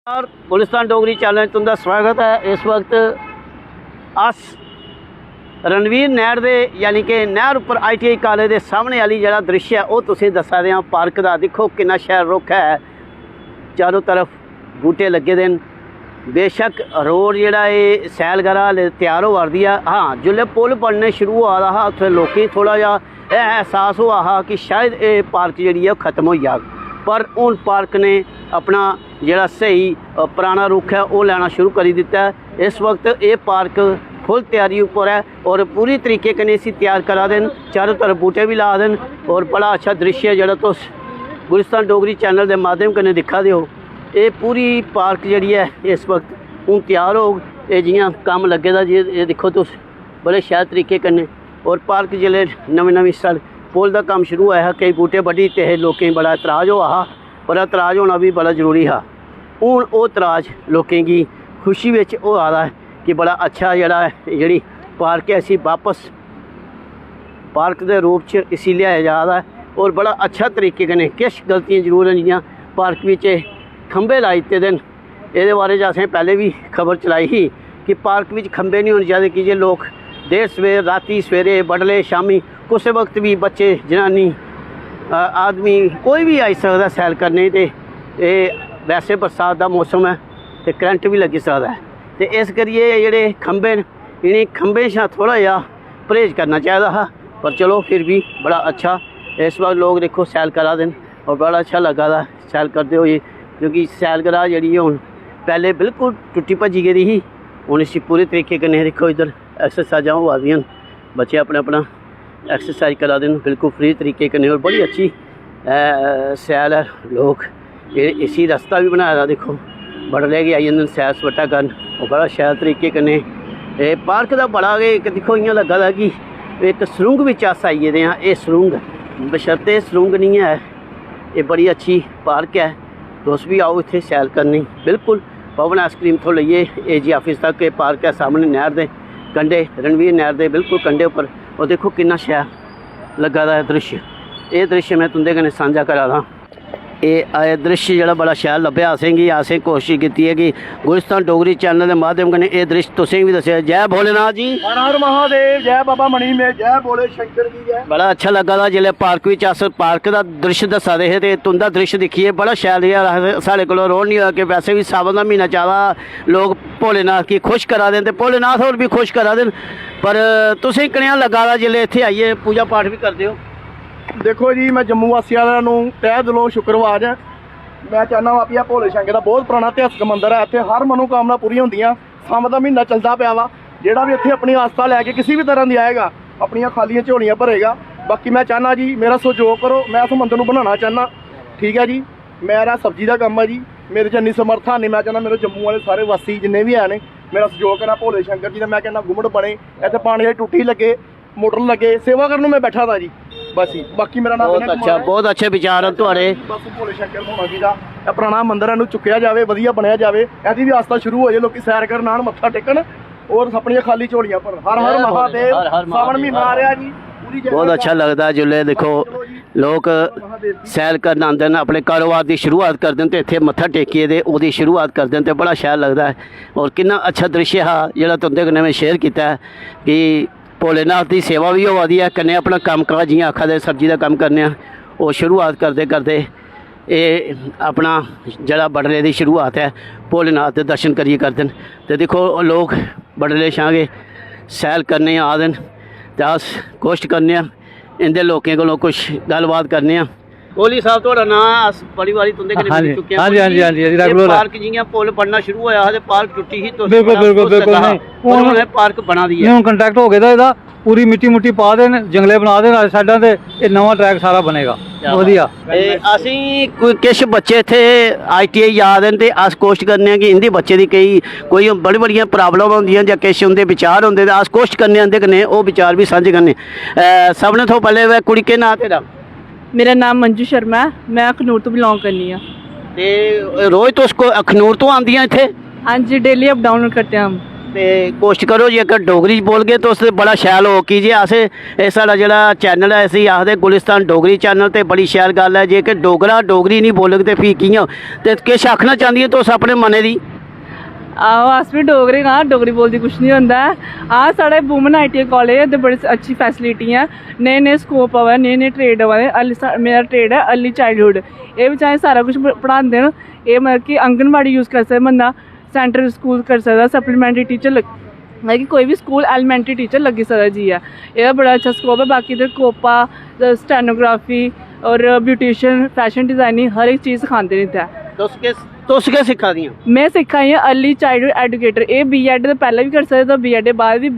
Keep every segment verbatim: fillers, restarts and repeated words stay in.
नमस्कार, गुलिस्तान डोगरी चैनल च तुं'दा स्वागत ऐ। इस वक्त अस रणवीर नैह्र दे, यानी कि नैह्र उप्पर आईटीआई कालेज दे सामने आह्ली जेह्ड़ा दृश्य ऐ, ओह् तुसेंगी दस्सा दे आं। पार्क दा दिक्खो, किन्ना शैल रुख ऐ, चारों तरफ बूह्टे लग्गे दे न। बेशक, रोड जेह्ड़ा एह् सैलगाह् आह्ले त्यार होआ दी ऐ। हां, जिसलै पुल बनने शुरू होआ दा हा, उत्थै लोकें गी थोह्ड़ा जेहा एह् एहसास होआ हा कि शायद एह् पार्क जेह्ड़ी ऐ, ओह् खत्म होई जाग, पर हून पार्क ने अपना जेह्ड़ा स्हेई, अ, पराना रुख ऐ, ओह् लैना शुरू करी दित्ता ऐ। इस वक्त एह् पार्क फुल त्यारी उप्पर ऐ और पूरी तरीके कन्नै इसी त्यार करा दे न। चारों तरफ बूह्टे बी ला दे न और बड़ा अच्छा दृश्य ऐ जेह्ड़ा तुस गुलिस्तान डोगरी चैनल दे माध्यम कन्नै दिक्खा दे ओ। एह् पूरी पार्क जेह्ड़ी ऐ, इस वक्त हून त्यार होग। एह् जि'यां कम्म लग्गे दा, जे एह् दिक्खो तुस, बड़े शैल तरीके कन्नै। और पार्क जिसलै नमीं नमीं सड़ पुल दा कम्म शुरू होआ हा, केईं बूह्टे बड्ढी दित्ते हे, लोकें गी बड़ा एतराज होआ हा, पर एतराज होना बी बड़ा जरूरी हा। हून ओह् एतराज लोकें गी खुशी बिच होआ दा ऐ कि बड़ा अच्छा जेह्ड़ा ऐ, जेह्ड़ी पार्क ऐ, इसी बापस पार्क दे रूप च इसी लेआया जा दा ऐ और बड़ा अच्छा तरीके कन्नै। किश गलतियां जरूर न, जि'यां पार्क बिच एह् खंभे लाई दित्ते दे न, एह्दे बारे च असें पैह्लें बी खबर चलाई ही कि पार्क बिच खंभे निं होने चाहिदे, की जे लोक देर सवेर, रातीं, सवेरे, बडलै, शामीं, कुसै वक्त बी बच्चे, जनानी, अ, आदमी, कोई बी आई सकदा सैल करने गी। ते एह् वैसे बरसात दा मौसम ऐ ते करंट बी लग्गी सकदा ऐ, ते इस करियै एह् जेह्ड़े खंभे न, इ'नें खंभें शा थोह्ड़ा जेहा परहेज करना चाहिदा हा, पर चलो, फिर बी बड़ा अच्छा। इस बार लोक दिक्खो, सैल करा दे न और बड़ा अच्छा लग्गा दा सैल करदे होई, क्योंकि सैलगाह् जेह्ड़ी हून पैह्लें बिल्कुल टुट्टी भज्जी गेदी ही, हून इसी पूरे तरीके कन्नै दिक्खो, इद्धर एक्सरसाइजां होआ दियां न, बच्चे अपना अपना एक्सरसाइज करा दे न बिल्कुल फ्री तरीके कन्नै और बड़ी अच्छी, अ, सैल ऐ। लोक एह् इसी रस्ता बी बनाए दा, दिक्खो, बडलै गै आई जंदे न सैर सपाटा करन, ओह् बड़ा शैल तरीके कन्नै। एह् पार्क दा बड़ा गै इक, दिक्खो, इ'यां लग्गा दा कि इक सुरंग बिच अस आई गेदे आं। एह् सुरंग, बशर्ते सुरंग निं ऐ, एह् बड़ी अच्छी पार्क ऐ। तुस बी आओ इत्थै सैल करने गी। बिल्कुल पवन आइसक्रीम थमां लेइयै एजी आफिस तक एह् पार्क ऐ, सामनै नैह्र दे कंढे, रणवीर नैह्र दे बिल्कुल कंढे उप्पर। और दिक्खो, किन्ना शैल लग्गा दा ऐ दृश्य। एह् दृश्य में तुं'दे कन्नै सांझा करा दा आं। एह्, एह् दृश्य जेह्ड़ा बड़ा शैल लब्भेआ असेंगी। असें कोशश कीती ऐ कि गुलिस्तान डोगरी चैनल दे माध्यम कन्नै एह् दृश्य तुसेंगी बी दस्सेआ। जै भोलेनाथ जी। हर हर महादेव, जय बाबा मणि में, जय भोले शंकर की जय। बड़ा अच्छा लग्गा दा जिसलै पार्क बिच अस पार्क दा दृश्य दस्सा दे हे ते तुं'दा दृश्य दिक्खियै बड़ा शैल रेहा। अस, साढ़े कोला रौह्न निं होआ कि वैसे बी सावन दा म्हीना चला दा, लोक भोलेनाथ गी खुश करा दे न ते भोलेनाथ होर बी खुश करा दे न। पर तुसें कनेहा लग्गा दा जिसलै इत्थै आइयै पूजा पाठ बी करदे ओ? देखो जी, मैं जम्मू वासी आह्लें नू तहे दिलों शुक्रवार ऐ। मैं चाह्न्ना वां, भैया भोले शंकर दा बहुत पराना इतिहासक मंदर ऐ। इत्थै हर मनोकामना पूरी होंदियां। सावन दा म्हीना चलदा पिया वा, जेह्ड़ा बी इत्थै अपनी आस्था लै के किसी बी तरह दी आएगा, अपनियां खालियां झोलियां भरेगा। बाकी मैं चाह्न्ना जी, मेरा सैह्योग करो, मैं इस मंदर नू बनाना चाह्न्ना। ठीक ऐ जी, मेरा सब्जी दा कम्म ऐ जी, मेरे च इन्नी समर्था नेईं। मैं चाह्न्ना मेरे जम्मू आह्ले सारे वासी जिन्ने बी हैन, मेरा सैह्योग करै भोले शंकर जी दा। मैं चाह्न्ना गुम्मट बने, इत्थै पानी दी टुट्टी लग्गे, मोटर लग्गे, सेवा करन नू मैं बैठा दा जी। बस जी, बाकी मेरा नाम बहुत विनय अच्छा, कुमार ऐ। बहुत अच्छे विचार न थुआढ़े। बस भोले शंकर भगवान जी दा एह् पराना मंदर ऐ, इनू चुक्केआ जावे, वधिया बनेआ जावे, एह्दी बी आस्था शुरू हो जाए, लोकी सैर करन आन, मत्था टेकन और अपनियां खाली झोलियां भरन। हर हर जय भोले, महादेव। हर हर सावन महादेव, म्हीना आ हर रेहा जी, पूरी जय बहुत अच्छा लगदा जिसलै दिक्खो, चलो जी। लोक महादेव जी। सैर करन आंदे न, अपने कारोबार दी शुरुआत करदे न ते इत्थै मत्था टेकियै ते ओह्दी शुरुआत करदे न ते बड़ा शैल लगदा ऐ। और किन्ना अच्छा दृश्य हा जेह्ड़ा तुं'दे कन्नै में शेयर कीता ऐ कि भोलेनाथ दी सेवा बी होआ दी ऐ, कन्नै अपना कम्म काज, जि'यां आखा दे, सब्जी दा कम्म करने आं, ओह् शुरुआत करदे करदे एह् अपना जेह्ड़ा बडले दी शुरुआत ऐ, भोलेनाथ दे दर्शन करियै करदे न। ते दिक्खो, लोक बडले शा गै सैल करने आ दे न, ते अस कोशट करने आं, इं'दे लोकें कोलों कुछ गल्लबात करने आं। कोहली साहब, थुआढ़ा नांऽ ऐ, अस बड़ी बारी तुं'दे कन्नै हां जी, मिली चुके आं। हां जी, कोहली हां जी, जी, हां जी, रेगुलर। एह् पार्क जि'यां पुल बनना शुरू होआ हा ते पार्क टुट्टी ही, तुस बिल्कुल, बड़ा बिल्कुल, अफसोस बिल्कुल करदा हा। नहीं। पर हून हून एह् पार्क बना दी ऐ। नहीं, हून कंट्रैक्ट हो गेदा एह्दा, पूरी मिट्टी मुट्टी पा दे न, जंगले बना दे न साइडां ते, एह् नमां ट्रैक सारा बनेगा। क्या बात। वधिया। ते असें कोई किश बच्चे इत्थै आईटीआई जा दे न ते अस कोशट करने आं कि इं'दे बच्चे दी केई, कोई बड़ी बड़ियां प्राब्लम होंदियां जां किश उं'दे विचार होंदे ते अस कोशट करने आं इं'दे कन्नै ओह् विचार बी सांझे करने। अ, सभनें थमां पैह्लें, वै कुड़ी, केह् नांऽ तेरा? मेरा नाम मंजू शर्मा ऐ, मैं अखनूर तो बिलोंग करनी आं। ते रोज तुस को-, अखनूर तो आंदियां इत्थै? हाँ जी, डेली अप डाउन करते हैं हम। ते कोशट करो, जेकर डोगरी च बोलगे तुस ते बड़ा शैल होग, की जे अस, एह् साढ़ा जेह्ड़ा चैनल ऐ, इसी आखदे गुलिस्तान डोगरी चैनल। ते बड़ी शैल गल्ल ऐ, जेकर डोगरा डोगरी निं बोलग ते फ्ही कि'यां? ते किश आखना चांह्दियां तुस अपने मनै दी? आहो, अस बी डोगरे आं, डोगरी बोलदी कुछ निं होंदा ऐ। हां, साढ़े woman I T I college ऐ ते बड़ी अच्छी फैसिलिटी ऐ, नए नए स्कोप आवा दे, नए नए ट्रेड आवा दे। अर्ली सा- मेरा ट्रेड ऐ अर्ली चाइल्डहुड। एह् बिच असें सारा कुछ प- पढ़ांदे न। एह् मतलब कि आंगनबाड़ी यूज़ करी सकदा बंदा, सेंटर स्कूल करी सकदा, सप्लीमेंट्री टीचर लग- मतलब कि कोई बी स्कूल एलीमेंट्री टीचर लग्गी सकदा जी ऐ। एह्दा बड़ा अच्छा स्कोप ऐ। बाकी इद्धर कोपा, स्टैनोग्राफी और ब्यूटिशियन, फैशन डिजाइनिंग, हर इक चीज़ सखांदे न इत्थै। तुस किस तुस केह् सिक्खा दियां? में सिक्खा दी आं अर्ली चाइल्डहुड एजुकेटर। एह् बी एड ते पैह्लें बी करी सकदे तुस, बी एड दे बाद बी।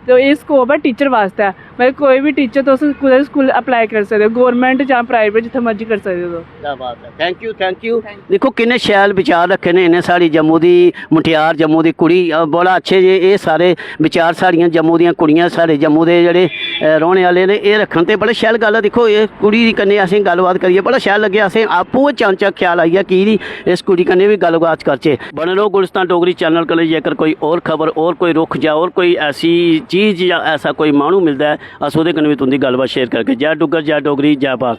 ते एह् स्कोप ऐ टीचर बास्तै, मतलब कोई बी टीचर, तुस कुतै बी स्कूल अप्लाई करी सकदे ओ, गौरमेंट जां प्राइवेट, जित्थै मर्जी करी सकदे ओ तुस। क्या बात है, थैंक यू, थैंक यू। दिक्खो किन्ने शैल विचार रक्खे ने इ'नें साढ़ी जम्मू दी मुटियार, जम्मू दी कुड़ी। अ, बड़ा अच्छे जे एह् सारे विचार साढ़ियां जम्मू दियां कुड़ियां, साढ़े जम्मू दे जेह्ड़े, अ, रौह्ने आह्ले न, एह् रक्खन ते बड़ा शैल गल्ल ऐ। दिक्खो, एह् कुड़ी कन्नै असें गल्लबात करियै बड़ा शैल लग्गेआ। असें आपूं गै चानचक्क ख्याल आई गेआ कि इस कुड़ी कन्नै बी गल्लबात करचै। बने रहो गुलिस्तान डोगरी चैनल कन्नै। जेकर कोई होर खबर, होर कोई रुख जां होर कोई ऐसी चीज जां ऐसा कोई माह्नू मिलदा ऐ, अस ओह्दे कन्नै बी तुं'दी गल्लबात शेयर करगे। जै डुग्गर, जै डोगरी, जै भारत।